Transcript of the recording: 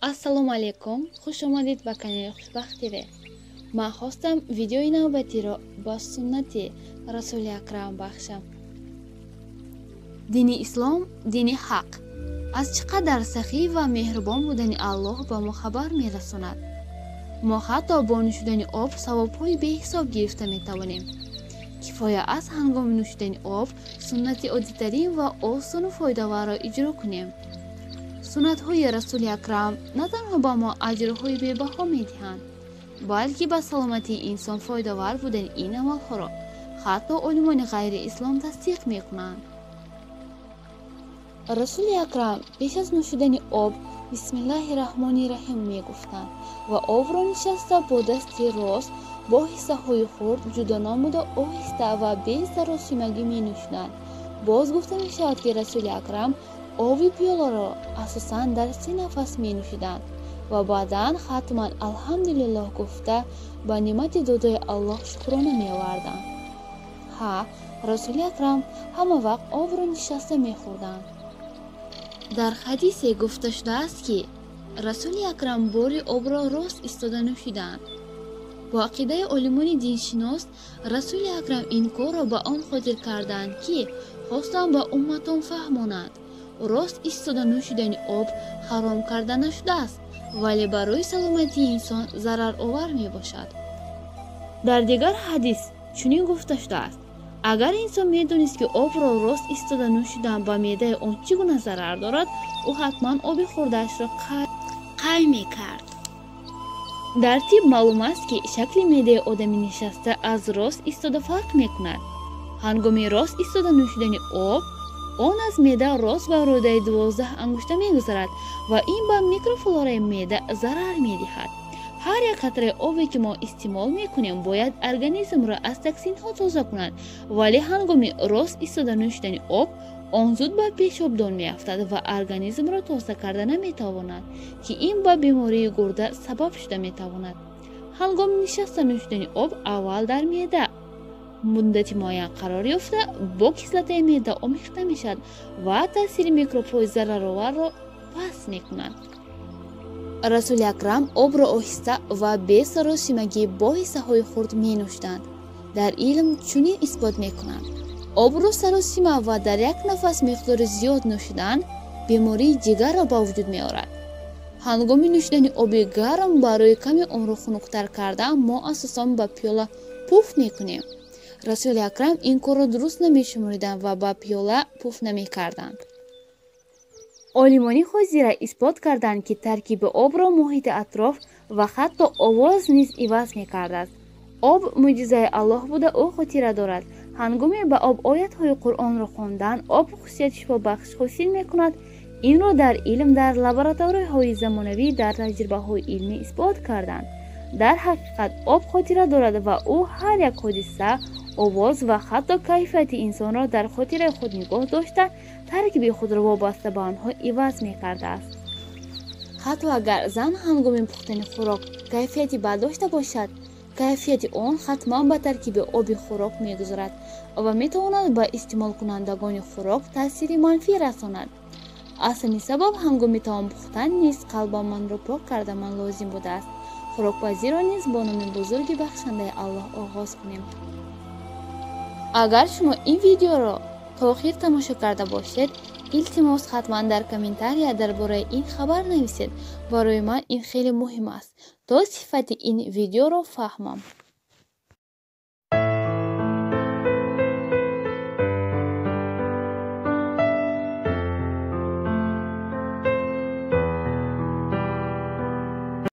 Ассалому алайкум, хуш омадед ба канали Хушбахт ТВ. Ман хостам видеои навбатиро ба суннати Расули Акрам бахшам. Дини Ислом дини ҳақ. Аз чӣ қадар сахӣ ва меҳрубон будани Аллоҳ ба мо хабар мерасонад. Мо ҳатто бо нӯшидани об савобҳои беҳисоб гирифта метавонем. Кифоя аст ҳангоми нӯшидани об суннати оддитарин ва осону фоидаоварро иҷро кунем. Суннатҳои Расули Акрам на танҳо ба мо аҷрҳои бебаҳо медиҳанд, балки ба саломатии инсон фоидаовар будани ин амалҳоро ҳатто олимони ғайриислом тасдиқ мекунанд. Расули Акрам пеш аз нӯшидани об бисмиллаҳи раҳмони раҳим мегуфтанд ва обро нишаста бо дасти рост бо ҳиссаҳои хурд ҷудо намуда оҳиста ва бесаросимагӣ менӯшиданд. Боз гуфта мешавад, ки Расули Акрам оби пиёларо асосан дар се нафас менӯшиданд ва баъдан хатман алҳамдулиллоҳ гуфта ба неъмати додаи Аллоҳ шукрона меоварданд. Ҳа, Расули Акрам ҳама вақт обро нишаста мехӯрданд. Дар ҳадисе гуфта шудааст, ки Расули Акрам бори обро рост истода нӯшиданд. Бо ақидаи олимони диншинос, Расули Акрам ин корро ба он хотир карданд, ки хостанд ба умматон фаҳмонанд. Рост истода нӯшидани об ҳаром карда нашудааст, вале барои саломатии инсон зараровар мебошад. Дар дигар ҳадис чунин гуфта шудааст: агар инсон медонист, ки обро рост истода нӯшидан ба меъдаи он чӣ гуна зарар дорад, ӯ ҳатман оби хӯрдаашро қай мекард. Дар тиб маълум аст, ки шакли меъдаи одами нишаста аз рост истода фарқ мекунад. Ҳангоми рост истода нӯшидани об, он аз меъда рост ба рӯдаи 12 ангушта мегузарад ва ин ба микрофлораи меъда зарар медиҳад. Ҳар як қатраи обе, ки мо истеъмол мекунем, бояд организмро аз токсинҳо тоза кунад, вале ҳангоми рост истода нӯшидани об он зуд ба пешобдон меафтад ва организмро тоза карда наметавонад, ки ин ба бемории гурда сабаб шуда метавонад. Ҳангоми нишаста нӯшидани об аввал дар меъда муддати муайян қарор ёфта бо кислотаи меъда омехта мешавад ва таъсири микробҳои зарароварро паст мекунад. Расули Акрам обро оҳиста ва бесаросимагӣ бо ҳиссаҳои хурд менӯшиданд. Дар илм чунин исбот мекунанд: обро саросима ва дар як нафас миқдори зиёд нӯшидан бемории ҷигарро ба вуҷуд меорад. Ҳангоми нӯшидани оби гарм барои каме онро хунуктар кардан мо асосан ба пиёла пуф мекунем. Расули Акрам ин корро дуруст намешумориданд ва ба пиёла пуф намекарданд. Олимони ҳозира исбот карданд, ки таркиби обро муҳити атроф ва ҳатто овоз низ иваз мекардааст. Об мӯъҷизаи Аллоҳ буда, ӯ хотира дорад. Ҳангоме ба об оятҳои Қуръонро хондан, об хусусияти шифобахш ҳосил мекунад. Инро дар илм, дар лабораторияҳои замонавӣ, дар таҷрибаҳои илмӣ исбот карданд. Дар ҳақиқат об хотира дорад ва ӯ ҳар як ҳодиса, овоз ва ҳатто кайфияти инсонро дар хотираи худ нигоҳ дошта, таркиби худро вобаста ба онҳо иваз мекардааст. Ҳатто агар зан ҳангоми пухтани хӯрок кайфияти бад дошта бошад, кайфияти он ҳатман ба таркиби оби хӯрок мегузарад ва метавонад ба истеъмолкунандагони хӯрок таъсири манфӣ расонад. Аз ҳамин сабаб ҳангоми таом пухтан низ қалбамонро пок карданмон лозим будааст. Хӯрокпазиро низ бо номи бузурги бахшандаи Аллоҳ оғоз кунем. Агар шумо ин видеоро то охир тамошо карда бошед, илтимос ҳатман дар комментария дар бораи ин хабар нависед. Барои ман ин хеле муҳим аст, то сифати ин видеоро фаҳмам.